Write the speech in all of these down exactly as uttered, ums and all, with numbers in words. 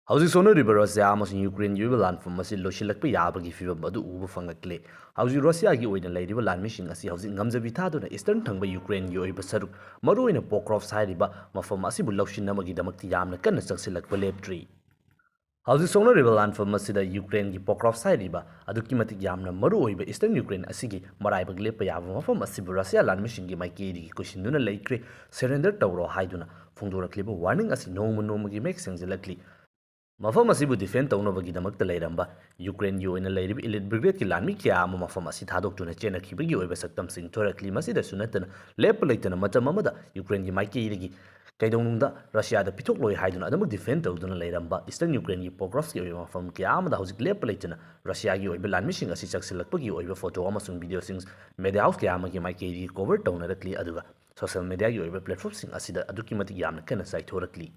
ꯍꯧꯖꯤꯛ ꯁꯣꯛꯅꯔꯤꯕ ꯔꯁꯤꯌꯥ ꯑꯃꯁꯨꯡ ꯌꯨꯀ꯭ꯔꯦꯟꯒꯤ ꯑꯣꯏꯕ ꯂꯥꯟꯐꯝ ꯑꯁꯤ ꯂꯣꯏꯁꯤꯜꯂꯛꯄ ꯌꯥꯕꯒꯤ ꯐꯤꯚꯝ ꯑꯗꯨ ꯎꯕ ꯐꯪꯂꯛꯂꯦ꯫ ꯍꯧꯖꯤꯛ ꯔꯁꯤꯌꯥꯒꯤ ꯑꯣꯏꯅ ꯂꯩꯔꯤꯕ ꯂꯥꯟꯃꯤꯁꯤꯡ ꯑꯁꯤ ꯍꯧꯖꯤꯛ ꯉꯝꯖꯕꯤ ꯊꯥꯗꯨꯅ ꯏꯁꯇꯔꯟ ꯊꯪꯕ ꯌꯨꯀ꯭ꯔꯦꯟꯒꯤ ꯑꯣꯏꯕ ꯁꯔꯨꯛ, ꯃꯔꯨꯑꯣꯏꯅ ꯄꯣꯀ꯭ꯔꯣꯐꯁ ꯍꯥꯏꯔꯤꯕ ꯃꯐꯝ ꯑꯁꯤꯕꯨ ꯂꯧꯁꯤꯟꯅꯕꯒꯤꯗꯃꯛꯇ ꯌꯥꯝꯅ ꯀꯟꯅ ꯆꯪꯁꯤꯜꯂꯛꯄ ꯂꯦꯞꯇ꯭ꯔꯤ꯫ ꯍꯧꯖꯤꯛ ꯁꯣꯛꯅꯔꯤꯕ ꯂꯥꯟꯐꯝ ꯑꯁꯤꯗ ꯌꯨꯀ꯭ꯔꯦꯟꯒꯤ ꯄꯣꯀ꯭ꯔꯣꯐꯁ ꯍꯥꯏꯔꯤꯕ ꯑꯗꯨꯛꯀꯤ ꯃꯇꯤꯛ ꯌꯥꯝꯅ ꯃꯔꯨ ꯑꯣꯏꯕ ꯏꯁꯇꯔꯟ ꯌꯨꯀ꯭ꯔꯦꯟ ꯑꯁꯤꯒꯤ ꯃꯔꯥꯏꯕꯛ ꯂꯦꯞꯄ ꯌꯥꯕ ꯃꯐꯝ ꯑꯁꯤꯕꯨ ꯔꯁꯤꯌꯥ ꯂꯥꯟꯃꯤꯁꯤꯡꯒꯤ ꯃꯥꯏꯀꯩꯗꯒꯤ ꯀꯣꯏꯁꯤꯟꯗꯨꯅ ꯂꯩꯈ꯭ꯔꯦ, ꯁꯔꯦꯟꯗꯔ ꯇꯧꯔꯣ ꯍꯥꯏꯗꯨꯅ ꯐꯣꯡꯗꯣꯔꯛꯂꯤꯕ ꯋꯥꯔꯅꯤꯡ ꯑꯁꯤ ꯅꯣꯡꯃ ꯅꯣꯡꯃꯒꯤ ꯃꯌꯦꯛ ꯁꯦꯡꯖꯤꯜꯂꯛꯂꯤ꯫ ꯃꯐꯝ ꯑꯁꯤꯕꯨ ꯗꯤꯐꯦꯟ ꯇꯧꯅꯕꯒꯤꯗꯃꯛꯇ ꯂꯩꯔꯝꯕ ꯌꯨꯀ꯭ꯔꯦꯟꯒꯤ ꯑꯣꯏꯅ ꯂꯩꯔꯤꯕ ꯏꯂꯤꯠ ꯕ꯭ꯔꯤꯒꯦꯗꯀꯤ ꯂꯥꯟꯃꯤ ꯀꯌꯥ ꯑꯃ ꯃꯐꯝ ꯑꯁꯤ ꯊꯥꯗꯣꯛꯇꯨꯅ ꯆꯦꯟꯅꯈꯤꯕꯒꯤ ꯑꯣꯏꯕ ꯁꯛꯇꯝꯁꯤꯡ ꯊꯣꯔꯛꯂꯤ꯫ ꯃꯁꯤꯗꯁꯨ ꯅꯠꯇꯅ, ꯂꯦꯞꯄ ꯂꯩꯇꯅ ꯃꯇꯝ ꯑꯃꯗ ꯌꯨꯀ꯭ꯔꯦꯟꯒꯤ ꯃꯥꯏꯀꯩꯗꯒꯤ ꯀꯩꯗꯧꯅꯨꯡꯗ ꯔꯁꯤꯌꯥꯗ ꯄꯤꯊꯣꯛꯂꯣꯏ ꯍꯥꯏꯗꯨꯅ ꯑꯗꯨꯃꯛ ꯗꯤꯐꯦꯟ ꯇꯧꯗꯨꯅ ꯂꯩꯔꯝꯕ ꯏꯁꯇꯔꯟ ꯌꯨꯀ꯭ꯔꯦꯟꯒꯤ ꯄꯣꯀ꯭ꯔꯣꯐꯁꯀꯤ ꯑꯣꯏꯕ ꯃꯐꯝ ꯀꯌꯥ ꯑꯃꯗ ꯍꯧꯖꯤꯛ ꯂꯦꯞꯄ ꯂꯩꯇꯅ ꯔꯁꯤꯌꯥꯒꯤ ꯑꯣꯏꯕ ꯂꯥꯟꯃꯤꯁꯤꯡ ꯑꯁꯤ ꯆꯪꯁꯤꯜꯂꯛꯄꯒꯤ ꯑꯣꯏꯕ ꯐꯣꯇꯣ ꯑꯃꯁꯨꯡ ꯚꯤꯗꯤꯑꯣꯁꯤꯡ ꯃꯦꯗꯤꯌꯥ ꯍꯥꯎꯁ ꯀꯌꯥ ꯑꯃꯒꯤ ꯃꯥꯏꯀꯩꯗꯒꯤ ꯀꯣꯚꯔ ꯇꯧꯅꯔꯛꯂꯤ, ꯑꯗꯨꯒ ꯁꯣꯁꯤꯌꯦꯜ ꯃꯦꯗꯤꯌꯥꯒꯤ ꯑꯣꯏꯕ ꯄ꯭ꯂꯦꯠꯐꯣꯝꯁꯤꯡ ꯑꯁꯤꯗ ꯑꯗꯨꯛꯀꯤ ꯃꯇꯤꯛ ꯌꯥꯝꯅ ꯀꯟꯅ ꯆꯥꯏꯊꯣꯔꯛꯂꯤ꯫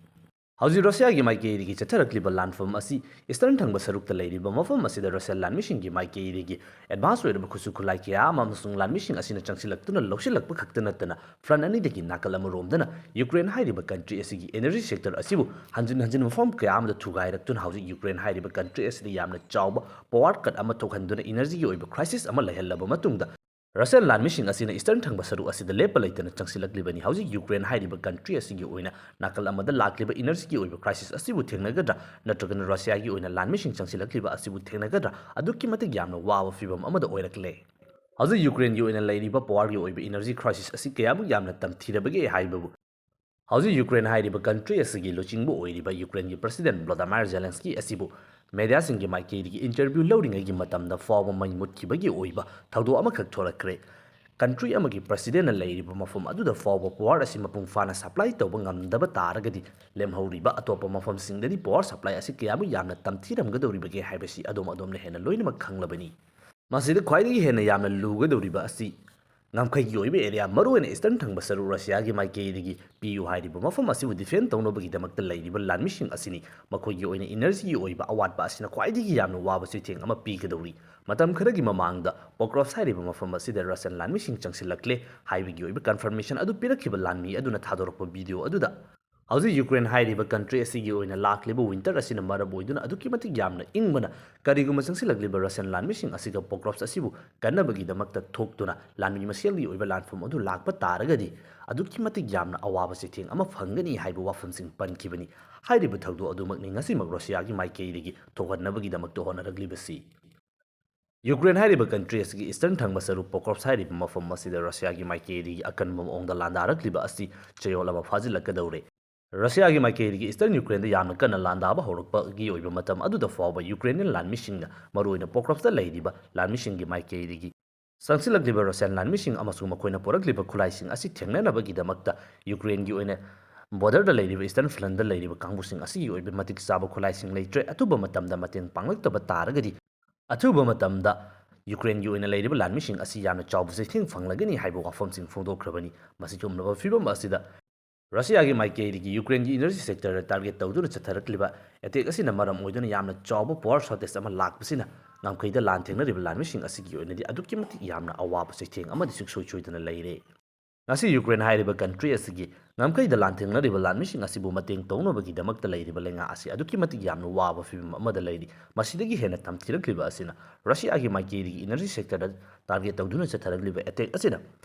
ꯍꯧꯖꯤꯛ ꯔꯁꯤꯌꯥꯒꯤ ꯃꯥꯏꯀꯩꯗꯒꯤ ꯆꯠꯊꯔꯛꯂꯤꯕ ꯂꯥꯟꯐꯝ ꯑꯁꯤ ꯏꯁꯇꯔꯟ ꯊꯪꯕ ꯁꯔꯨꯛꯇ ꯂꯩꯔꯤꯕ ꯃꯐꯝ ꯑꯁꯤꯗ ꯔꯁꯤꯌꯥꯟ ꯂꯥꯟꯃꯤꯁꯤꯡꯒꯤ ꯃꯥꯏꯀꯩꯗꯒꯤ ꯑꯦꯗꯚꯥꯟꯁ ꯑꯣꯏꯔꯕ ꯈꯨꯠꯁꯨ ꯈꯨꯠꯂꯥꯏ ꯀꯌꯥ ꯑꯃ ꯑꯃꯁꯨꯡ ꯂꯥꯟꯃꯤꯁꯤꯡ ꯑꯁꯤꯅ ꯆꯪꯁꯤꯜꯂꯛꯇꯨꯅ ꯂꯧꯁꯤꯜꯂꯛꯄ ꯈꯛꯇ ꯅꯠꯇꯅ, ꯐ꯭ꯔꯟ ꯑꯅꯤꯗꯒꯤ ꯅꯥꯀꯜ ꯑꯃꯔꯣꯝꯗꯅ ꯌꯨꯀ꯭ꯔꯦꯟ ꯍꯥꯏꯔꯤꯕ ꯀꯟꯇ꯭ꯔꯤ ꯑꯁꯤꯒꯤ ꯏꯅꯔꯖꯤ ꯁꯦꯛꯇꯔ ꯑꯁꯤꯕꯨ ꯍꯟꯖꯤꯟ ꯍꯟꯖꯤꯟ ꯃꯐꯝ ꯀꯌꯥ ꯑꯃꯗ ꯊꯨꯒꯥꯏꯔꯛꯇꯨꯅ ꯍꯧꯖꯤꯛ ꯌꯨꯀ꯭ꯔꯦꯟ ꯍꯥꯏꯔꯤꯕ ꯀꯟꯇ꯭ꯔꯤ ꯑꯁꯤꯗ ꯌꯥꯝꯅ ꯆꯥꯎꯕ ꯄꯋꯥꯔ ꯀꯠ ꯑꯃ ꯊꯣꯛꯍꯟꯗꯨꯅ ꯏꯅꯔꯖꯤꯒꯤ ꯑꯣꯏꯕ ꯀ꯭ꯔꯥꯏꯁꯤꯁ ꯑꯃ ꯂꯩꯍꯜꯂꯕ ꯃꯇꯨꯡꯗ, ꯔꯁꯤꯌꯥꯟ ꯂꯥꯟꯃꯤꯁꯤꯡ ꯑꯁꯤꯅ ꯏꯁꯇꯔꯟ ꯊꯪꯕ ꯁꯔꯨꯛ ꯑꯁꯤꯗ ꯂꯦꯞꯄ ꯂꯩꯇꯅ ꯆꯪꯁꯤꯜꯂꯛꯂꯤꯕꯅꯤ꯫ ꯍꯧꯖꯤꯛ ꯌꯨꯀ꯭ꯔꯦꯟ ꯍꯥꯏꯔꯤꯕ ꯀꯟꯇ꯭ꯔꯤ ꯑꯁꯤꯒꯤ ꯑꯣꯏꯅ ꯅꯥꯀꯜ ꯑꯃꯗ ꯂꯥꯛꯂꯤꯕ ꯏꯅꯔꯖꯤꯒꯤ ꯑꯣꯏꯕ ꯀ꯭ꯔꯥꯏꯁꯤꯁ ꯑꯁꯤꯕꯨ ꯊꯦꯡꯅꯒꯗ꯭ꯔꯥ, ꯅꯠꯇ꯭ꯔꯒꯅ ꯔꯁꯤꯌꯥꯒꯤ ꯑꯣꯏꯅ ꯂꯥꯟꯃꯤꯁꯤꯡ ꯆꯪꯁꯤꯜꯂꯛꯂꯤꯕ ꯑꯁꯤꯕꯨ ꯊꯦꯡꯅꯒꯗ꯭ꯔꯥ, ꯑꯗꯨꯛꯀꯤ ꯃꯇꯤꯛ ꯌꯥꯝꯅ ꯋꯥꯕ ꯐꯤꯕꯝ ꯑꯃꯗ ꯑꯣꯏꯔꯛꯂꯦ꯫ ꯍꯧꯖꯤꯛ ꯌꯨꯀ꯭ꯔꯦꯟꯒꯤ ꯑꯣꯏꯅ ꯂꯩꯔꯤꯕ ꯄꯋꯥꯔꯒꯤ ꯑꯣꯏꯕ ꯏꯅꯔꯖꯤ ꯀ꯭ꯔꯥꯏꯁꯤꯁ ꯑꯁꯤ ꯀꯌꯥꯃꯨꯛ ꯌꯥꯝꯅ ꯇꯝꯊꯤꯔꯕꯒꯦ ꯍꯥꯏꯕꯕꯨ, ꯍꯧꯖꯤꯛ ꯌꯨꯀ꯭ꯔꯦꯟ ꯍꯥꯏꯔꯤꯕ ꯀꯟꯇ꯭ꯔꯤ ꯑꯁꯤꯒꯤ ꯂꯨꯆꯤꯡꯕ ꯑꯣꯏꯔꯤꯕ ꯌꯨꯀ꯭ꯔꯦꯟꯒꯤ ꯄ꯭ꯔꯁꯤꯗꯦꯟ ꯚ꯭ꯂꯣꯗꯥꯃꯥꯏꯔ ꯖꯦꯂꯦꯟꯁꯀꯤ ꯑꯁꯤꯕꯨ ꯃꯦꯗꯤꯌꯥꯁꯤꯡꯒꯤ ꯃꯥꯏꯀꯩꯗꯒꯤ ꯏꯟꯇꯔꯚ꯭ꯌꯨ ꯂꯧꯔꯤꯉꯩꯒꯤ ꯃꯇꯝꯗ ꯐꯥꯎꯕ ꯃꯩ ꯃꯨꯠꯈꯤꯕꯒꯤ ꯑꯣꯏꯕ ꯊꯧꯗꯣꯛ ꯑꯃꯈꯛ ꯊꯣꯔꯛꯈ꯭ꯔꯦ꯫ ꯀꯟꯇ꯭ꯔꯤ ꯑꯃꯒꯤ ꯄ꯭ꯔꯁꯤꯗꯦꯟꯅ ꯂꯩꯔꯤꯕ ꯃꯐꯝ ꯑꯗꯨꯗ ꯐꯥꯎꯕ ꯄꯋꯥꯔ ꯑꯁꯤ ꯃꯄꯨꯡ ꯐꯥꯅ ꯁꯄ꯭ꯂꯥꯏ ꯇꯧꯕ ꯉꯝꯗꯕ ꯇꯥꯔꯒꯗꯤ, ꯂꯦꯝꯍꯧꯔꯤꯕ ꯑꯇꯣꯞꯄ ꯃꯐꯝꯁꯤꯡꯗꯗꯤ ꯄꯋꯥꯔ ꯁꯄ꯭ꯂꯥꯏ ꯑꯁꯤ ꯀꯌꯥꯃꯨꯛ ꯌꯥꯝꯅ ꯇꯝꯊꯤꯔꯝꯒꯗꯧꯔꯤꯕꯒꯦ ꯍꯥꯏꯕꯁꯤ ꯑꯗꯣꯝ ꯑꯗꯣꯝꯅ ꯍꯦꯟꯅ ꯂꯣꯏꯅꯃꯛ ꯈꯪꯂꯕꯅꯤ꯫ ꯃꯁꯤꯗ ꯈ꯭ꯋꯥꯏꯗꯒꯤ ꯍꯦꯟꯅ ꯌꯥꯝꯅ ꯂꯨꯒꯗꯧꯔꯤꯕ ꯑꯁꯤ ꯉꯝꯈꯩꯒꯤ ꯑꯣꯏꯕ ꯑꯦꯔꯤꯌꯥ, ꯃꯔꯨꯑꯣꯏꯅ ꯏꯁꯇꯔꯟ ꯊꯪꯕ ꯁꯔꯨꯛ ꯔꯁꯤꯌꯥꯒꯤ ꯃꯥꯏꯀꯩꯗꯒꯤ ꯄꯤꯌꯨ ꯍꯥꯏꯔꯤꯕ ꯃꯐꯝ ꯑꯁꯤꯕꯨ ꯗꯤꯐꯦꯟ ꯇꯧꯅꯕꯒꯤꯗꯃꯛꯇ ꯂꯩꯔꯤꯕ ꯂꯥꯟꯃꯤꯁꯤꯡ ꯑꯁꯤꯅꯤ꯫ ꯃꯈꯣꯏꯒꯤ ꯑꯣꯏꯅ ꯏꯅꯔꯖꯤꯒꯤ ꯑꯣꯏꯕ ꯑꯋꯥꯠꯄ ꯑꯁꯤꯅ ꯈ꯭ꯋꯥꯏꯗꯒꯤ ꯌꯥꯝꯅ ꯋꯥꯕ ꯆꯩꯊꯦꯡ ꯑꯃ ꯄꯤꯒꯗꯧꯔꯤ꯫ ꯃꯇꯝ ꯈꯔꯒꯤ ꯃꯃꯥꯡꯗ ꯄꯣꯀ꯭ꯔꯣꯐꯁ ꯍꯥꯏꯔꯤꯕ ꯃꯐꯝ ꯑꯁꯤꯗ ꯔꯁꯤꯌꯟ ꯂꯥꯟꯃꯤꯁꯤꯡ ꯆꯪꯁꯤꯜꯂꯛꯂꯦ ꯍꯥꯏꯕꯒꯤ ꯑꯣꯏꯕ ꯀꯟꯐꯔꯃꯦꯁꯟ ꯑꯗꯨ ꯄꯤꯔꯛꯈꯤꯕ ꯂꯥꯟꯃꯤ ꯑꯗꯨꯅ ꯊꯥꯗꯣꯔꯛꯄ ꯚꯤꯗꯤꯑꯣ ꯑꯗꯨꯗ ꯍꯧꯖꯤꯛ ꯌꯨꯀ꯭ꯔꯦꯟ ꯍꯥꯏꯔꯤꯕ ꯀꯟꯇ꯭ꯔꯤ ꯑꯁꯤꯒꯤ ꯑꯣꯏꯅ ꯂꯥꯛꯂꯤꯕ ꯋꯤꯟꯇꯔ ꯑꯁꯤꯅ ꯃꯔꯝ ꯑꯣꯏꯗꯨꯅ ꯑꯗꯨꯛꯀꯤ ꯃꯇꯤꯛ ꯌꯥꯝꯅ ꯏꯪꯕꯅ ꯀꯔꯤꯒꯨꯝꯕ ꯆꯪꯁꯤꯜꯂꯛꯂꯤꯕ ꯔꯁꯤꯌꯥꯟ ꯂꯥꯟꯃꯤꯁꯤꯡ ꯑꯁꯤꯒ ꯄꯣꯀ꯭ꯔꯣꯞꯁ ꯑꯁꯤꯕꯨ ꯀꯟꯅꯕꯒꯤꯗꯃꯛꯇ ꯊꯣꯛꯇꯨꯅ ꯂꯥꯟꯃꯤ ꯃꯁꯦꯜꯒꯤ ꯑꯣꯏꯕ ꯂꯥꯟꯐꯝ ꯑꯗꯨ ꯂꯥꯛꯄ ꯇꯥꯔꯒꯗꯤ ꯑꯗꯨꯛꯀꯤ ꯃꯇꯤꯛ ꯌꯥꯝꯅ ꯑꯋꯥꯕ ꯆꯩꯊꯦꯡ ꯑꯃ ꯐꯪꯒꯅꯤ ꯍꯥꯏꯕ ꯋꯥꯐꯝꯁꯤꯡ ꯄꯟꯈꯤꯕꯅꯤ꯫ ꯍꯥꯏꯔꯤꯕ ꯊꯧꯗꯣꯛ ꯑꯗꯨꯃꯛꯅꯤ ꯉꯁꯤꯃꯛ ꯔꯁꯤꯌꯥꯒꯤ ꯃꯥꯏꯀꯩꯗꯒꯤ ꯊꯣꯛꯍꯟꯅꯕꯒꯤꯗꯃꯛꯇ ꯍꯣꯠꯅꯔꯛꯂꯤꯕꯁꯤ꯫ ꯌꯨꯀ꯭ꯔꯦꯟ ꯍꯥꯏꯔꯤꯕ ꯀꯟꯇ꯭ꯔꯤ ꯑꯁꯤꯒꯤ ꯏꯁꯇꯔꯟ ꯊꯪꯕ ꯁꯔꯨꯛ ꯄꯣꯀ꯭ꯔꯣꯞꯁ ꯍꯥꯏꯔꯤꯕ ꯃꯐꯝ ꯑꯁꯤꯗ ꯔꯁꯤꯌꯥꯒꯤ ꯃꯥꯏꯀꯩꯗꯒꯤ ꯑꯀꯟꯕ ꯃꯑꯣꯡꯗ ꯂꯥꯟꯗꯥꯔꯛꯂꯤꯕ ꯑꯁꯤ ꯆꯌꯣꯜ ꯑꯃ ꯐꯥꯖꯤꯜꯂꯛꯀꯗꯧꯔꯦ꯫ ꯔꯁꯤꯌꯥꯒꯤ ꯃꯥꯏꯀꯩꯗꯒꯤ ꯏꯁꯇꯔꯟ ꯌꯨꯀ꯭ꯔꯦꯟꯗ ꯌꯥꯝꯅ ꯀꯟꯅ ꯂꯥꯟꯗꯥꯕ ꯍꯧꯔꯛꯄꯒꯤ ꯑꯣꯏꯕ ꯃꯇꯝ ꯑꯗꯨꯗ ꯐꯥꯎꯕ ꯌꯨꯀ꯭ꯔꯦꯅꯤꯌꯟ ꯂꯥꯟꯃꯤꯁꯤꯡꯅ, ꯃꯔꯨꯑꯣꯏꯅ ꯄꯣꯀ꯭ꯔꯣꯞꯁꯇ ꯂꯩꯔꯤꯕ ꯂꯥꯟꯃꯤꯁꯤꯡꯒꯤ ꯃꯥꯏꯀꯩꯗꯒꯤ ꯆꯪꯁꯤꯜꯂꯛꯂꯤꯕ ꯔꯁꯤꯌꯥꯟ ꯂꯥꯟꯃꯤꯁꯤꯡ ꯑꯃꯁꯨꯡ ꯃꯈꯣꯏꯅ ꯄꯨꯔꯛꯂꯤꯕ ꯈꯨꯠꯂꯥꯏꯁꯤꯡ ꯑꯁꯤ ꯊꯦꯡꯅꯅꯕꯒꯤꯗꯃꯛꯇ ꯌꯨꯀ꯭ꯔꯦꯟꯒꯤ ꯑꯣꯏꯅ ꯕꯣꯔꯗꯔꯗ ꯂꯩꯔꯤꯕ ꯏꯁꯇꯔꯟ ꯐ꯭ꯂꯟꯗ ꯂꯩꯔꯤꯕ ꯀꯥꯡꯕꯨꯁꯤꯡ ꯑꯁꯤꯒꯤ ꯑꯣꯏꯕ ꯃꯇꯤꯛ ꯆꯥꯕ ꯈꯨꯠꯂꯥꯏꯁꯤꯡ ꯂꯩꯇ꯭ꯔꯦ꯫ ꯑꯊꯨꯕ ꯃꯇꯝꯗ ꯃꯇꯦꯡ ꯄꯥꯡꯂꯛꯇꯕ ꯇꯥꯔꯒꯗꯤ ꯑꯊꯨꯕ ꯃꯇꯝꯗ ꯌꯨꯀ꯭ꯔꯦꯟꯒꯤ ꯑꯣꯏꯅ ꯂꯩꯔꯤꯕ ꯂꯥꯟꯃꯤꯁꯤꯡ ꯑꯁꯤ ꯌꯥꯝꯅ ꯆꯥꯎꯕ ꯆꯩꯊꯦꯡ ꯐꯪꯂꯒꯅꯤ ꯍꯥꯏꯕ ꯋꯥꯐꯝꯁꯤꯡ ꯐꯣꯡꯗꯣꯛꯈ꯭ꯔꯕꯅꯤ꯫ ꯃꯁꯤꯒꯨꯝꯂꯕ ꯐꯤꯕꯝ ꯑꯁꯤꯗ ꯔꯁꯤꯌꯥꯒꯤ ꯃꯥꯏꯀꯩꯗꯒꯤ ꯌꯨꯀ꯭ꯔꯦꯟꯒꯤ ꯏꯅꯔꯖꯤ ꯁꯦꯛꯇꯔꯗ ꯇꯥꯔꯒꯦꯠ ꯇꯧꯗꯨꯅ ꯆꯠꯊꯔꯛꯂꯤꯕ ꯑꯦꯇꯦꯛ ꯑꯁꯤꯅ ꯃꯔꯝ ꯑꯣꯏꯗꯨꯅ ꯌꯥꯝꯅ ꯆꯥꯎꯕ ꯄꯋꯥꯔ ꯁꯣꯔꯇꯦꯖ ꯑꯃ ꯂꯥꯛꯄꯁꯤꯅ ꯉꯝꯈꯩꯗ ꯂꯥꯟ ꯊꯦꯡꯅꯔꯤꯕ ꯂꯥꯟꯃꯤꯁꯤꯡ ꯑꯁꯤꯒꯤ ꯑꯣꯏꯅꯗꯤ ꯑꯗꯨꯛꯀꯤ ꯃꯇꯤꯛ ꯌꯥꯝꯅ ꯑꯋꯥꯕ ꯆꯩꯊꯦꯡ ꯑꯃꯗꯤ ꯁꯨꯡꯁꯣꯏ ꯁꯣꯏꯗꯅ ꯂꯩꯔꯦ꯫ ꯉꯁꯤ ꯌꯨꯀ꯭ꯔꯦꯟ ꯍꯥꯏꯔꯤꯕ ꯀꯟꯇ꯭ꯔꯤ ꯑꯁꯤꯒꯤ ꯉꯝꯈꯩꯗ ꯂꯥꯟꯊꯦꯡꯅꯔꯤꯕ ꯂꯥꯟꯃꯤꯁꯤꯡ ꯑꯁꯤꯕꯨ ꯃꯇꯦꯡ ꯇꯧꯅꯕꯒꯤꯗꯃꯛꯇ ꯂꯩꯔꯤꯕ ꯂꯩꯉꯥꯛ ꯑꯁꯤ ꯑꯗꯨꯛꯀꯤ ꯃꯇꯤꯛ ꯌꯥꯝꯅ ꯋꯥꯕ ꯐꯤꯕꯝ ꯑꯃꯗ ꯂꯩꯔꯤ꯫ ꯃꯁꯤꯗꯒꯤ ꯍꯦꯟꯅ ꯇꯝꯊꯤꯔꯛꯂꯤꯕ ꯑꯁꯤꯅ ꯔꯁꯤꯌꯥꯒꯤ ꯃꯥꯏꯀꯩꯗꯒꯤ ꯏꯅꯔꯖꯤ ꯁꯦꯛꯇꯔꯗ ꯇꯥꯔꯒꯦꯠ ꯇꯧꯗꯨꯅ ꯆꯠꯊꯔꯛꯂꯤꯕ ꯑꯦꯇꯦꯛ ꯑꯁꯤꯅ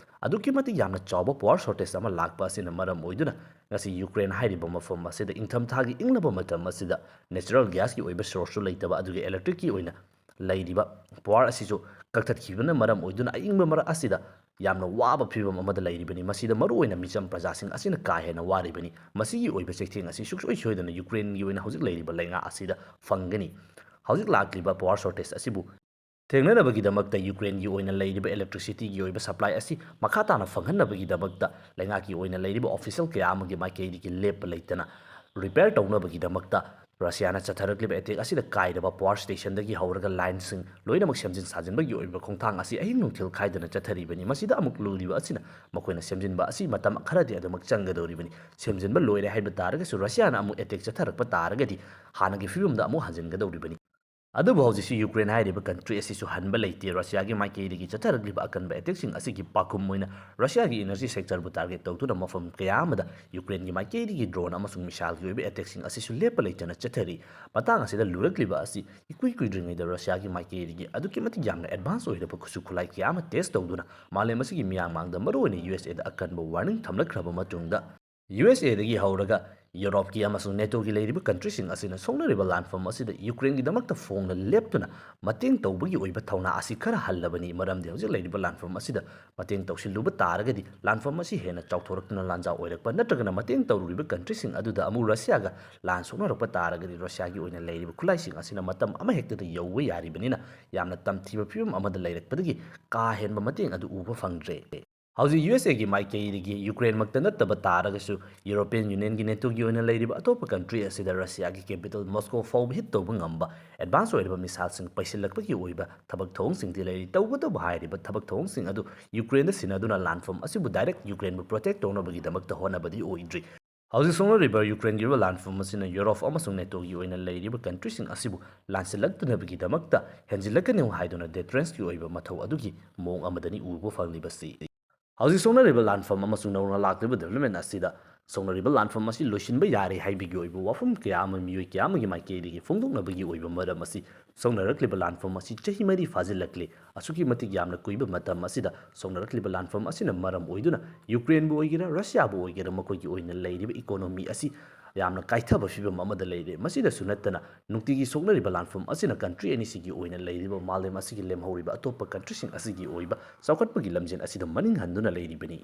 ꯑꯗꯨꯛꯀꯤ ꯃꯇꯤꯛ ꯌꯥꯝꯅ ꯆꯥꯎꯕ ꯄꯋꯥꯔ ꯁꯣꯔꯇꯦꯖ ꯑꯃ ꯂꯥꯛꯄ ꯑꯁꯤꯅ ꯃꯔꯝ ꯑꯣꯏꯗꯨꯅ ꯉꯁꯤ ꯌꯨꯀ꯭ꯔꯦꯟ ꯍꯥꯏꯔꯤꯕ ꯃꯐꯝ ꯑꯁꯤꯗ ꯏꯪꯊꯝꯊꯥꯒꯤ ꯏꯪꯂꯕ ꯃꯇꯝ ꯑꯁꯤꯗ ꯅꯦꯆꯔꯦꯜ ꯒ꯭ꯌꯥꯁꯀꯤ ꯑꯣꯏꯕ ꯁꯣꯔꯁꯁꯨ ꯂꯩꯇꯕ, ꯑꯗꯨꯒ ꯏꯂꯦꯛꯇ꯭ꯔꯤꯛꯀꯤ ꯑꯣꯏꯅ ꯂꯩꯔꯤꯕ ꯄꯋꯥꯔ ꯑꯁꯤꯁꯨ ꯀꯛꯊꯠꯈꯤꯕꯅ ꯃꯔꯝ ꯑꯣꯏꯗꯨꯅ ꯑꯏꯪꯕ ꯃꯔꯛ ꯑꯁꯤꯗ ꯌꯥꯝꯅ ꯋꯥꯕ ꯐꯤꯕꯝ ꯑꯃꯗ ꯂꯩꯔꯤꯕꯅꯤ꯫ ꯃꯁꯤꯗ ꯃꯔꯨꯑꯣꯏꯅ ꯃꯤꯆꯝ ꯄ꯭ꯔꯖꯥꯁꯤꯡ ꯑꯁꯤꯅ ꯀꯥ ꯍꯦꯟꯅ ꯋꯥꯔꯤꯕꯅꯤ꯫ ꯃꯁꯤꯒꯤ ꯑꯣꯏꯕ ꯆꯩꯊꯦꯡ ꯑꯁꯤ ꯁꯨꯡꯁꯣꯏ ꯁꯣꯏꯗꯅ ꯌꯨꯀ꯭ꯔꯦꯟꯒꯤ ꯑꯣꯏꯅ ꯍꯧꯖꯤꯛ ꯂꯩꯔꯤꯕ ꯂꯩꯉꯥꯛ ꯑꯁꯤꯗ ꯐꯪꯒꯅꯤ꯫ ꯍꯧꯖꯤꯛ ꯂꯥꯛꯂꯤꯕ ꯄꯋꯥꯔ ꯁꯣꯔꯇꯦꯖ ꯑꯁꯤꯕꯨ ꯊꯦꯡꯅꯅꯕꯒꯤꯗꯃꯛꯇ ꯌꯨꯀ꯭ꯔꯦꯟꯒꯤ ꯑꯣꯏꯅ ꯂꯩꯔꯤꯕ ꯏꯂꯦꯛꯇ꯭ꯔꯤꯁꯤꯇꯤꯒꯤ ꯑꯣꯏꯕ ꯁꯄ꯭ꯂꯥꯏ ꯑꯁꯤ ꯃꯈꯥ ꯇꯥꯅ ꯐꯪꯍꯟꯅꯕꯒꯤꯗꯃꯛꯇ ꯂꯩꯉꯥꯛꯀꯤ ꯑꯣꯏꯅ ꯂꯩꯔꯤꯕ ꯑꯣꯐꯤꯁꯤꯌꯦꯜ ꯀꯌꯥ ꯑꯃꯒꯤ ꯃꯥꯏꯀꯩꯗꯒꯤ ꯂꯦꯞꯄ ꯂꯩꯇꯅ ꯔꯤꯄꯦꯌꯔ ꯇꯧꯅꯕꯒꯤꯗꯃꯛꯇ ꯔꯁꯤꯌꯥꯅ ꯆꯠꯊꯔꯛꯂꯤꯕ ꯑꯦꯇꯦꯛ ꯑꯁꯤꯗ ꯀꯥꯏꯔꯕ ꯄꯋꯥꯔ ꯁ꯭ꯇꯦꯁꯟꯗꯒꯤ ꯍꯧꯔꯒ ꯂꯥꯏꯟꯁꯤꯡ ꯂꯣꯏꯅꯃꯛ ꯁꯦꯝꯖꯤꯟ ꯁꯥꯖꯤꯟꯕꯒꯤ ꯑꯣꯏꯕ ꯈꯣꯡꯊꯥꯡ ꯑꯁꯤ ꯑꯍꯤꯡ ꯅꯨꯡꯊꯤꯜ ꯈꯥꯏꯗꯅ ꯆꯠꯊꯔꯤꯕꯅꯤ꯫ ꯃꯁꯤꯗ ꯑꯃꯨꯛ ꯂꯨꯔꯤꯕ ꯑꯁꯤꯅ ꯃꯈꯣꯏꯅ ꯁꯦꯝꯖꯤꯟꯕ ꯑꯁꯤ ꯃꯇꯝ ꯈꯔꯗꯤ ꯑꯗꯨꯃꯛ ꯆꯪꯒꯗꯧꯔꯤꯕꯅꯤ꯫ ꯁꯦꯝꯖꯤꯟꯕ ꯂꯣꯏꯔꯦ ꯍꯥꯏꯕ ꯇꯥꯔꯒꯁꯨ ꯔꯁꯤꯌꯥꯅ ꯑꯃꯨꯛ ꯑꯦꯇꯦꯛ ꯆꯠꯊꯔꯛꯄ ꯇꯥꯔꯒꯗꯤ ꯍꯥꯟꯅꯒꯤ ꯐꯤꯕꯝꯗ ꯑꯃꯨꯛ ꯍꯟꯖꯤꯟꯒꯗꯧꯔꯤꯕꯅꯤ꯫ ꯑꯗꯨꯕꯨ ꯍꯧꯖꯤꯛꯁꯤ ꯌꯨꯀ꯭ꯔꯦꯟ ꯍꯥꯏꯔꯤꯕ ꯀꯟꯇ꯭ꯔꯤ ꯑꯁꯤꯁꯨ ꯍꯟꯕ ꯂꯩꯇꯦ꯫ ꯔꯁꯤꯌꯥꯒꯤ ꯃꯥꯏꯀꯩꯗꯒꯤ ꯆꯠꯊꯔꯛꯂꯤꯕ ꯑꯀꯟꯕ ꯑꯦꯇꯦꯛꯁꯤꯡ ꯑꯁꯤꯒꯤ ꯄꯥꯎꯈꯨꯝ ꯑꯣꯏꯅ ꯔꯁꯤꯌꯥꯒꯤ ꯏꯅꯔꯖꯤ ꯁꯦꯛꯇꯔꯕꯨ ꯇꯥꯔꯒꯦꯠ ꯇꯧꯗꯨꯅ ꯃꯐꯝ ꯀꯌꯥ ꯑꯃꯗ ꯌꯨꯀ꯭ꯔꯦꯟꯒꯤ ꯃꯥꯏꯀꯩꯗꯒꯤ ꯗ꯭ꯔꯣꯟ ꯑꯃꯁꯨꯡ ꯃꯤꯁꯥꯏꯜꯒꯤ ꯑꯣꯏꯕ ꯑꯦꯇꯦꯛꯁꯤꯡ ꯑꯁꯤꯁꯨ ꯂꯦꯞꯄ ꯂꯩꯇꯅ ꯆꯠꯊꯔꯤ꯫ ꯃꯇꯥꯡ ꯑꯁꯤꯗ ꯂꯨꯔꯛꯂꯤꯕ ꯑꯁꯤ ꯏꯀꯨꯏ ꯀꯨꯏꯗ꯭ꯔꯤꯉꯩꯗ ꯔꯁꯤꯌꯥꯒꯤ ꯃꯥꯏꯀꯩꯗꯒꯤ ꯑꯗꯨꯛꯀꯤ ꯃꯇꯤꯛ ꯌꯥꯝꯅ ꯑꯦꯗꯚꯥꯟꯁ ꯑꯣꯏꯔꯕ ꯈꯨꯠꯁꯨ ꯈꯨꯠꯂꯥꯏ ꯀꯌꯥ ꯑꯃ ꯇꯦꯁ ꯇꯧꯗꯨꯅ ꯃꯥꯂꯦꯝ ꯑꯁꯤꯒꯤ ꯃꯤꯌꯥꯝ ꯃꯥꯡꯗ ꯃꯔꯨꯑꯣꯏꯅ ꯌꯨ ꯑꯦꯁ ꯑꯦꯗ ꯑꯀꯟꯕ ꯋꯥꯔꯅꯤꯡ ꯊꯝꯂꯛꯈ꯭ꯔꯕ ꯃꯇꯨꯡꯗ, ꯌꯨ ꯑꯦꯁ ꯑꯦꯗꯒꯤ ꯍꯧꯔꯒ ꯌꯨꯔꯣꯞꯀꯤ ꯑꯃꯁꯨꯡ ꯅꯦꯇꯣꯒꯤ ꯂꯩꯔꯤꯕ ꯀꯟꯇ꯭ꯔꯤꯁꯤꯡ ꯑꯁꯤꯅ ꯁꯣꯛꯅꯔꯤꯕ ꯂꯥꯟꯐꯝ ꯑꯁꯤꯗ ꯌꯨꯀ꯭ꯔꯦꯟꯒꯤꯗꯃꯛꯇ ꯐꯣꯡꯅ ꯂꯦꯞꯇꯨꯅ ꯃꯇꯦꯡ ꯇꯧꯕꯒꯤ ꯑꯣꯏꯕ ꯊꯧꯅꯥ ꯑꯁꯤ ꯈꯔ ꯍꯜꯂꯕꯅꯤ꯫ ꯃꯔꯝꯗꯤ ꯍꯧꯖꯤꯛ ꯂꯩꯔꯤꯕ ꯂꯥꯟꯐꯝ ꯑꯁꯤꯗ ꯃꯇꯦꯡ ꯇꯧꯁꯤꯜꯂꯨꯕ ꯇꯥꯔꯒꯗꯤ ꯂꯥꯟꯐꯝ ꯑꯁꯤ ꯍꯦꯟꯅ ꯆꯥꯎꯊꯣꯔꯛꯇꯨꯅ ꯂꯥꯟꯖꯥꯎ ꯑꯣꯏꯔꯛꯄ ꯅꯠꯇ꯭ꯔꯒꯅ ꯃꯇꯦꯡ ꯇꯧꯔꯨꯔꯤꯕ ꯀꯟꯇ꯭ꯔꯤꯁꯤꯡ ꯑꯗꯨꯗ ꯑꯃꯨꯛ ꯔꯁꯤꯌꯥꯒ ꯂꯥꯟ ꯁꯣꯛꯅꯔꯛꯄ ꯇꯥꯔꯒꯗꯤ ꯔꯁꯤꯌꯥꯒꯤ ꯑꯣꯏꯅ ꯂꯩꯔꯤꯕ ꯈꯨꯠꯂꯥꯏꯁꯤꯡ ꯑꯁꯤꯅ ꯃꯇꯝ ꯑꯃꯍꯦꯛꯇꯗ ꯌꯧꯕ ꯌꯥꯔꯤꯕꯅꯤꯅ ꯌꯥꯝꯅ ꯇꯝꯊꯤꯕ ꯐꯤꯕꯝ ꯑꯃꯗ ꯂꯩꯔꯛꯄꯗꯒꯤ ꯀꯥ ꯍꯦꯟꯕ ꯃꯇꯦꯡ ꯑꯗꯨ ꯎꯕ ꯐꯪꯗ꯭ꯔꯦ꯫ ꯍꯧꯖꯤꯛ ꯌꯨ ꯑꯦꯁ ꯑꯦꯒꯤ ꯃꯥꯏꯀꯩꯗꯒꯤ ꯌꯨꯀ꯭ꯔꯦꯟꯃꯛꯇ ꯅꯠꯇꯕ ꯇꯥꯔꯒꯁꯨ ꯌꯨꯔꯣꯄꯤꯌꯟ ꯌꯨꯅꯤꯌꯟꯒꯤ ꯅꯦꯇꯣꯒꯤ ꯑꯣꯏꯅ ꯂꯩꯔꯤꯕ ꯑꯇꯣꯞꯄ ꯀꯟꯇ꯭ꯔꯤ ꯑꯁꯤꯗ ꯔꯁꯤꯌꯥꯒꯤ ꯀꯦꯄꯤꯇꯦꯜ ꯃꯣꯁꯀꯣ ꯐꯥꯎꯕ ꯍꯤꯠ ꯇꯧꯕ ꯉꯝꯕ ꯑꯦꯗꯚꯥꯟꯁ ꯑꯣꯏꯔꯕ ꯃꯤꯁꯥꯏꯜꯁꯤꯡ ꯄꯩꯁꯤꯜꯂꯛꯄꯒꯤ ꯑꯣꯏꯕ ꯊꯕꯛ ꯊꯧꯑꯣꯡꯁꯤꯡꯗꯤ ꯂꯩꯔꯤ꯫ ꯇꯧꯕꯇꯕꯨ ꯍꯥꯏꯔꯤꯕ ꯊꯕꯛ ꯊꯧꯑꯣꯡꯁꯤꯡ ꯑꯗꯨ ꯌꯨꯀ꯭ꯔꯦꯟꯗ ꯁꯤꯟꯅꯗꯨꯅ ꯂꯥꯟꯐꯝ ꯑꯁꯤꯕꯨ ꯗꯥꯏꯔꯦꯛ ꯌꯨꯀ꯭ꯔꯦꯟꯕꯨ ꯄ꯭ꯔꯣꯇꯦꯛ ꯇꯧꯅꯕꯒꯤꯗꯃꯛꯇ ꯍꯣꯠꯅꯕꯗꯤ ꯑꯣꯏꯗ꯭ꯔꯤ꯫ ꯍꯧꯖꯤꯛ ꯁꯣꯛꯅꯔꯤꯕ ꯌꯨꯀ꯭ꯔꯦꯟꯒꯤ ꯑꯣꯏꯕ ꯂꯥꯟꯐꯝ ꯑꯁꯤꯅ ꯌꯨꯔꯣꯞ ꯑꯃꯁꯨꯡ ꯅꯦꯇꯣꯒꯤ ꯑꯣꯏꯅ ꯂꯩꯔꯤꯕ ꯀꯟꯇ꯭ꯔꯤꯁꯤꯡ ꯑꯁꯤꯕꯨ ꯂꯥꯟꯁꯤꯜꯂꯛꯇꯅꯕꯒꯤꯗꯃꯛꯇ ꯍꯦꯟꯖꯤꯜꯂꯛꯀꯅꯤ ꯍꯥꯏꯗꯨꯅ ꯗꯦꯇ꯭ꯔꯦꯟꯁꯀꯤ ꯑꯣꯏꯕ ꯃꯊꯧ ꯑꯗꯨꯒꯤ ꯃꯑꯣꯡ ꯑꯃꯗꯅꯤ ꯎꯕ ꯐꯪꯂꯤꯕꯁꯤ꯫ ꯍꯧꯖꯤꯛ ꯁꯣꯛꯅꯔꯤꯕ ꯂꯥꯟꯐꯝ ꯑꯃꯁꯨꯡ ꯅꯧꯅ ꯂꯥꯛꯂꯤꯕ ꯗꯤꯕꯦꯂꯞꯃꯦꯟ ꯑꯁꯤꯗ ꯁꯣꯛꯅꯔꯤꯕ ꯂꯥꯟꯐꯝ ꯑꯁꯤ ꯂꯣꯏꯁꯤꯟꯕ ꯌꯥꯔꯦ ꯍꯥꯏꯕꯒꯤ ꯑꯣꯏꯕ ꯋꯥꯐꯝ ꯀꯌꯥ ꯑꯃ ꯃꯤꯑꯣꯏ ꯀꯌꯥ ꯑꯃꯒꯤ ꯃꯥꯏꯀꯩꯗꯒꯤ ꯐꯣꯡꯗꯣꯛꯅꯕꯒꯤ ꯑꯣꯏꯕ ꯃꯔꯝ ꯑꯁꯤ ꯁꯣꯛꯅꯔꯛꯂꯤꯕ ꯂꯥꯟꯐꯝ ꯑꯁꯤ ꯆꯍꯤ ꯃꯔꯤ ꯐꯥꯖꯤꯜꯂꯛꯂꯦ꯫ ꯑꯁꯨꯛꯀꯤ ꯃꯇꯤꯛ ꯌꯥꯝꯅ ꯀꯨꯏꯕ ꯃꯇꯝ ꯑꯁꯤꯗ ꯁꯣꯛꯅꯔꯛꯂꯤꯕ ꯂꯥꯟꯐꯝ ꯑꯁꯤꯅ ꯃꯔꯝ ꯑꯣꯏꯗꯨꯅ ꯌꯨꯀ꯭ꯔꯦꯟꯕꯨ ꯑꯣꯏꯒꯦꯔꯥ, ꯔꯁꯤꯌꯥꯕꯨ ꯑꯣꯏꯒꯦꯔꯥ, ꯃꯈꯣꯏꯒꯤ ꯑꯣꯏꯅ ꯂꯩꯔꯤꯕ ꯏꯀꯣꯅꯣꯃꯤ ꯑꯁꯤ ꯌꯥꯝꯅ ꯀꯥꯏꯊꯕ ꯐꯤꯕꯝ ꯑꯃꯗ ꯂꯩꯔꯦ꯫ ꯃꯁꯤꯗꯁꯨ ꯅꯠꯇꯅ ꯅꯨꯡꯇꯤꯒꯤ ꯁꯣꯛꯅꯔꯤꯕ ꯂꯥꯟꯐꯝ ꯑꯁꯤꯅ ꯀꯟꯇ꯭ꯔꯤ ꯑꯅꯤꯁꯤꯒꯤ ꯑꯣꯏꯅ ꯂꯩꯔꯤꯕ ꯃꯥꯂꯦꯝ ꯑꯁꯤꯒꯤ ꯂꯦꯝꯍꯧꯔꯤꯕ ꯑꯇꯣꯞꯄ ꯀꯟꯇ꯭ꯔꯤꯁꯤꯡ ꯑꯁꯤꯒꯤ ꯑꯣꯏꯕ ꯆꯥꯎꯈꯠꯄꯒꯤ ꯂꯝꯖꯦꯜ ꯑꯁꯤꯗ ꯃꯅꯤꯡ ꯍꯟꯗꯨꯅ ꯂꯩꯔꯤꯕꯅꯤ꯫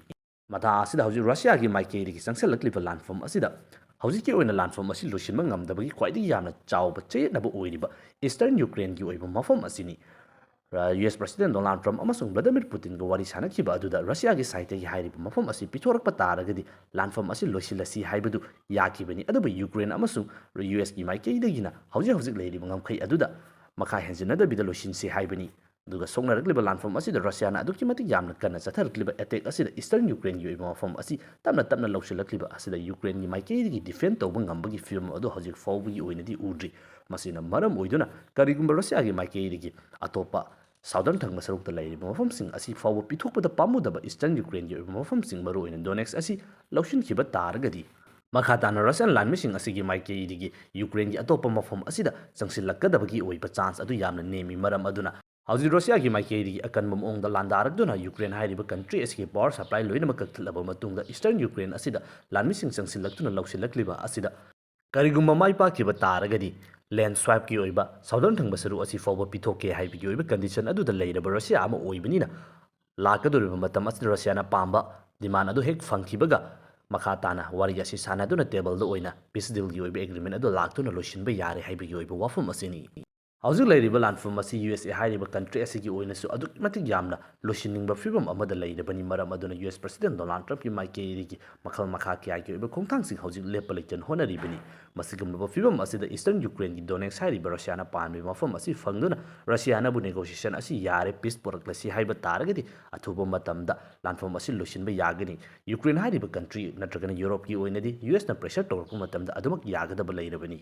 ꯃꯇꯥ ꯑꯁꯤꯗ ꯍꯧꯖꯤꯛ ꯔꯁꯤꯌꯥꯒꯤ ꯃꯥꯏꯀꯩꯗꯒꯤ ꯆꯪꯁꯤꯜꯂꯛꯂꯤꯕ ꯂꯥꯟꯐꯝ ꯑꯁꯤꯗ ꯍꯧꯖꯤꯛꯀꯤ ꯑꯣꯏꯅ ꯂꯥꯟꯐꯝ ꯑꯁꯤ ꯂꯣꯏꯁꯤꯟꯕ ꯉꯝꯗꯕꯒꯤ ꯈ꯭ꯋꯥꯏꯗꯒꯤ ꯌꯥꯝꯅ ꯆꯥꯎꯕ ꯆꯌꯦꯠꯅꯕ ꯑꯣꯏꯔꯤꯕ ꯏꯁꯇꯔꯟ ꯌꯨꯀ꯭ꯔꯦꯟꯒꯤ ꯑꯣꯏꯕ ꯃꯐꯝ ꯑꯁꯤꯅꯤ꯫ ꯔ-, ꯌꯨ ꯑꯦꯁ ꯄ꯭ꯔꯁꯤꯗꯦꯟ ꯗꯣꯅꯥꯜꯗ ꯇ꯭ꯔꯝꯞ ꯑꯃꯁꯨꯡ ꯚ꯭ꯂꯥꯗꯤꯃꯤꯔ ꯄꯨꯇꯤꯟꯒ ꯋꯥꯔꯤ ꯁꯥꯟꯅꯈꯤꯕ ꯑꯗꯨꯗ ꯔꯁꯤꯌꯥꯒꯤ ꯁꯥꯏꯠꯇꯒꯤ ꯍꯥꯏꯔꯤꯕ ꯃꯐꯝ ꯑꯁꯤ ꯄꯤꯊꯣꯔꯛꯄ ꯇꯥꯔꯒꯗꯤ ꯂꯥꯟꯐꯝ ꯑꯁꯤ ꯂꯣꯏꯁꯤꯜꯂꯁꯤ ꯍꯥꯏꯕꯗꯨ ꯌꯥꯈꯤꯕꯅꯤ꯫ ꯑꯗꯨꯕꯨ ꯌꯨꯀ꯭ꯔꯦꯟ ꯑꯃꯁꯨꯡ ꯌꯨ ꯑꯦꯁꯀꯤ ꯃꯥꯏꯀꯩꯗꯒꯤꯅ ꯍꯧꯖꯤꯛ ꯍꯧꯖꯤꯛ ꯂꯩꯔꯤꯕ ꯉꯝꯈꯩ ꯑꯗꯨꯗ ꯃꯈꯥ ꯍꯦꯟꯖꯤꯟꯅꯗꯕꯤꯗ ꯂꯣꯏꯁꯤꯟꯁꯤ ꯍꯥꯏꯕꯅꯤ꯫ ꯑꯗꯨꯒ ꯁꯣꯛꯅꯔꯛꯂꯤꯕ ꯂꯥꯟꯐꯝ ꯑꯁꯤꯗ ꯔꯁꯤꯌꯥꯅ ꯑꯗꯨꯛꯀꯤ ꯃꯇꯤꯛ ꯌꯥꯝꯅ ꯀꯟꯅ ꯆꯠꯊꯔꯛꯂꯤꯕ ꯑꯦꯇꯦꯛ ꯑꯁꯤꯗ ꯏꯁꯇꯔꯟ ꯌꯨꯀ꯭ꯔꯦꯟꯒꯤ ꯑꯣꯏꯕ ꯃꯐꯝ ꯑꯁꯤ ꯇꯞꯅ ꯇꯞꯅ ꯂꯧꯁꯤꯜꯂꯛꯂꯤꯕ ꯑꯁꯤꯗ ꯌꯨꯀ꯭ꯔꯦꯟꯒꯤ ꯃꯥꯏꯀꯩꯗꯒꯤ ꯗꯤꯐꯦꯟ ꯇꯧꯕ ꯉꯝꯕꯒꯤ ꯐꯤꯕꯝ ꯑꯗꯨ ꯍꯧꯖꯤꯛ ꯐꯥꯎꯕꯒꯤ ꯑꯣꯏꯅꯗꯤ ꯎꯗ꯭ꯔꯤ꯫ ꯃꯁꯤꯅ ꯃꯔꯝ ꯑꯣꯏꯗꯨꯅ ꯀꯔꯤꯒꯨꯝꯕ ꯔꯁꯤꯌꯥꯒꯤ ꯃꯥꯏꯀꯩꯗꯒꯤ ꯑꯇꯣꯞꯄ ꯁꯥꯎꯗꯔꯟ ꯊꯪꯕ ꯁꯔꯨꯛꯇ ꯂꯩꯔꯤꯕ ꯃꯐꯝꯁꯤꯡ ꯑꯁꯤ ꯐꯥꯎꯕ ꯄꯤꯊꯣꯛꯄꯗ ꯄꯥꯝꯃꯨꯗꯕ ꯏꯁꯇꯔꯟ ꯌꯨꯀ꯭ꯔꯦꯟꯒꯤ ꯑꯣꯏꯕ ꯃꯐꯝꯁꯤꯡ ꯃꯔꯨꯑꯣꯏꯅ ꯗꯣꯅꯦꯛꯁ ꯑꯁꯤ ꯂꯧꯁꯤꯟꯈꯤꯕ ꯇꯥꯔꯒꯗꯤ ꯃꯈꯥ ꯇꯥꯅ ꯔꯁꯤꯌꯥꯟ ꯂꯥꯟꯃꯤꯁꯤꯡ ꯑꯁꯤꯒꯤ ꯃꯥꯏꯀꯩꯗꯒꯤ ꯌꯨꯀ꯭ꯔꯦꯟꯒꯤ ꯑꯇꯣꯞꯄ ꯃꯐꯝ ꯑꯁꯤꯗ ꯆꯪꯁꯤꯜꯂꯛꯀꯗꯕꯒꯤ ꯑꯣꯏꯕ ꯆꯥꯟꯁ ꯑꯗꯨ ꯌꯥꯝꯅ ꯅꯦꯝꯃꯤ꯫ ꯃꯔꯝ ꯑꯗꯨꯅ ꯍꯧꯖꯤꯛ ꯔꯁꯤꯌꯥꯒꯤ ꯃꯥꯏꯀꯩꯗꯒꯤ ꯑꯀꯟꯕ ꯃꯑꯣꯡꯗ ꯂꯥꯟꯗꯥꯔꯛꯇꯨꯅ ꯌꯨꯀ꯭ꯔꯦꯟ ꯍꯥꯏꯔꯤꯕ ꯀꯟꯇ꯭ꯔꯤ ꯑꯁꯤꯒꯤ ꯄꯥꯋꯔ ꯁꯄ꯭ꯂꯥꯏ ꯂꯣꯏꯅꯃꯛ ꯀꯛꯊꯠꯂꯕ ꯃꯇꯨꯡꯗ ꯏꯁꯇꯔꯟ ꯌꯨꯀ꯭ꯔꯦꯟ ꯑꯁꯤꯗ ꯂꯥꯟꯃꯤꯁꯤꯡ ꯆꯪꯁꯤꯜꯂꯛꯇꯨꯅ ꯂꯧꯁꯤꯜꯂꯛꯂꯤꯕ ꯑꯁꯤꯗ ꯀꯔꯤꯒꯨꯝꯕ ꯃꯥꯏ ꯄꯥꯛꯈꯤꯕ ꯇꯥꯔꯒꯗꯤ ꯂꯦꯟ ꯁ꯭ꯋꯥꯏꯞꯀꯤ ꯑꯣꯏꯕ ꯁꯥꯎꯗꯔꯟ ꯊꯪꯕ ꯁꯔꯨꯛ ꯑꯁꯤ ꯐꯥꯎꯕ ꯄꯤꯊꯣꯛꯀꯦ ꯍꯥꯏꯕꯒꯤ ꯑꯣꯏꯕ ꯀꯟꯗꯤꯁꯟ ꯑꯗꯨꯗ ꯂꯩꯔꯕ ꯔꯁꯤꯌꯥ ꯑꯃ ꯑꯣꯏꯕꯅꯤꯅ ꯂꯥꯛꯀꯗꯧꯔꯤꯕ ꯃꯇꯝ ꯑꯁꯤꯗ ꯔꯁꯤꯌꯥꯅ ꯄꯥꯝꯕ ꯗꯤꯃꯥꯟ ꯑꯗꯨ ꯍꯦꯛ ꯐꯪꯈꯤꯕꯒ ꯃꯈꯥ ꯇꯥꯅ ꯋꯥꯔꯤ ꯑꯁꯤ ꯁꯥꯟꯅꯗꯨꯅ ꯇꯦꯕꯜꯗ ꯑꯣꯏꯅ ꯄꯤꯁ ꯗꯤꯜꯒꯤ ꯑꯣꯏꯕ ꯑꯦꯒ꯭ꯔꯤꯃꯦꯟ ꯑꯗꯨ ꯂꯥꯛꯇꯨꯅ ꯂꯣꯏꯁꯤꯟꯕ ꯌꯥꯔꯦ ꯍꯥꯏꯕꯒꯤ ꯑꯣꯏꯕ ꯋꯥꯐꯝ ꯑꯁꯤꯅꯤ꯫ ꯍꯧꯖꯤꯛ ꯂꯩꯔꯤꯕ ꯂꯥꯟꯐꯝ ꯑꯁꯤ ꯌꯨ ꯑꯦꯁ ꯑꯦ ꯍꯥꯏꯔꯤꯕ ꯀꯟꯇ꯭ꯔꯤ ꯑꯁꯤꯒꯤ ꯑꯣꯏꯅꯁꯨ ꯑꯗꯨꯛꯀꯤ ꯃꯇꯤꯛ ꯌꯥꯝꯅ ꯂꯣꯏꯁꯤꯟꯅꯤꯡꯕ ꯐꯤꯕꯝ ꯑꯃꯗ ꯂꯩꯔꯕꯅꯤ꯫ ꯃꯔꯝ ꯑꯗꯨꯅ ꯌꯨ ꯑꯦꯁ ꯄ꯭ꯔꯁꯤꯗꯦꯟ ꯗꯣꯅꯥꯜꯗ ꯇ꯭ꯔꯝꯞꯀꯤ ꯃꯥꯏꯀꯩꯗꯒꯤ ꯃꯈꯜ ꯃꯈꯥ ꯀꯌꯥꯒꯤ ꯑꯣꯏꯕ ꯈꯣꯡꯊꯥꯡꯁꯤꯡ ꯍꯧꯖꯤꯛ ꯂꯦꯞꯄ ꯂꯩꯇꯅ ꯍꯣꯠꯅꯔꯤꯕꯅꯤ꯫ ꯃꯁꯤꯒꯨꯝꯂꯕ ꯐꯤꯕꯝ ꯑꯁꯤꯗ ꯏꯁꯇꯔꯟ ꯌꯨꯀ꯭ꯔꯦꯟꯒꯤ ꯗꯣꯅꯦꯛꯁ ꯍꯥꯏꯔꯤꯕ ꯔꯁꯤꯌꯥꯅ ꯄꯥꯟꯕ ꯃꯐꯝ ꯑꯁꯤ ꯐꯪꯗꯨꯅ ꯔꯁꯤꯌꯥꯅꯕꯨ ꯅꯦꯒꯣꯁꯤꯌꯦꯁꯟ ꯑꯁꯤ ꯌꯥꯔꯦ, ꯄꯤꯁ ꯄꯨꯔꯛꯂꯁꯤ ꯍꯥꯏꯕ ꯇꯥꯔꯒꯗꯤ ꯑꯊꯨꯕ ꯃꯇꯝꯗ ꯂꯥꯟꯐꯝ ꯑꯁꯤ ꯂꯣꯏꯁꯤꯟꯕ ꯌꯥꯒꯅꯤ꯫ ꯌꯨꯀ꯭ꯔꯦꯟ ꯍꯥꯏꯔꯤꯕ ꯀꯟꯇ꯭ꯔꯤ ꯅꯠꯇ꯭ꯔꯒꯅ ꯌꯨꯔꯣꯞꯀꯤ ꯑꯣꯏꯅꯗꯤ ꯌꯨ ꯑꯦꯁꯅ ꯄ꯭ꯔꯦꯁꯔ ꯇꯧꯔꯛꯄ ꯃꯇꯝꯗ ꯑꯗꯨꯃꯛ ꯌꯥꯒꯗꯕ ꯂꯩꯔꯕꯅꯤ꯫